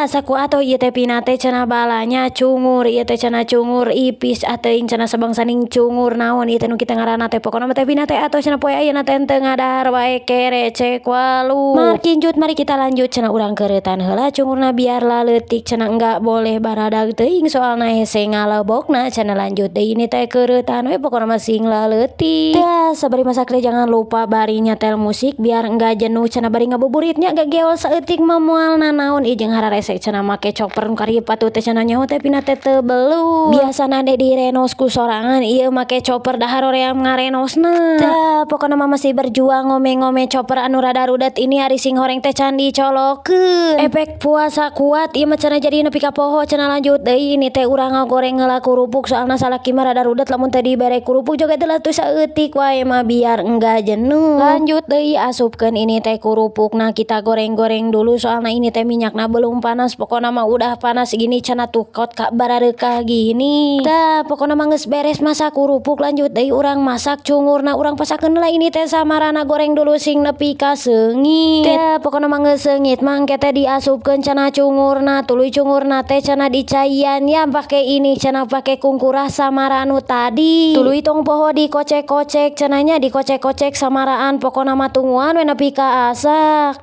Tah, saku atoh ieu teh pina teh cenah balanya cungur ieu teh cenah cungur ipis ateuing cenah sabangsaning cungur naon ieu teh nu kitu ngaranna teh. Pokona mah teh pina teh atoh cenah poe ayeuna teh henteu ngadahar wae kere cek walu. Markinjut, mari kita lanjut cenah, urang keureutan heula cungurna biar laleutik cenah, enggak boleh baradag teuing soalna hese ngalebokna cenah. Lanjut deui, ini teh keureutan we, pokona mah sing laleutik. Tah, sabari masak teh jangan lupa bari nyetel musik biar enggak jenuh cenah, bari ngabuburitnya gegeol saeutik mah moal nanaon. Ieu jeung hararese cenah make chopper nu karieut atuh teh cenah, nyaho teh pina teh teu belur. Biasana teh direnos ku sorangan, ieu make chopper da haroream ngarenosna. Tah, pokona mah masih berjuang ngome-ngome chopper anu rada rudet ini, ari sing horeng teh can dicolokeun. Efek puasa kuat ieu mah cenah, jadi nepi ka poho cenah. Lanjut deui, ini teh urang ngagoreng heula kerupuk soalna salaki mah rada rudet lamun teu dibere kerupuk. Joget heula tuh saeutik wae mah biar enggak jenuh. Lanjut deui, asupkeun ini teh kerupukna, kita goreng-goreng dulu soalna ini teh minyakna belum panas. Pokona mah udah panas gini cenah tuh kot ka barareukah gini. Tah, pokona mah geus beres masak kerupuk, lanjut deui urang masak cungurna. Urang pasakeun heula ini teh samarana, goreng dulu sing nepi ka seungit. Tah, pokona mah geus seungit mah engke teh diasupkeun cenah cungurna. Tuluy cungurna teh cenah dicaian ya pake ini cenah, pake kungkurah samara nu tadi. Tuluy tong poho dikocek-kocek cenah nya, dikocek-kocek samaraan. Pokona mah tungguan we nepi ka asak.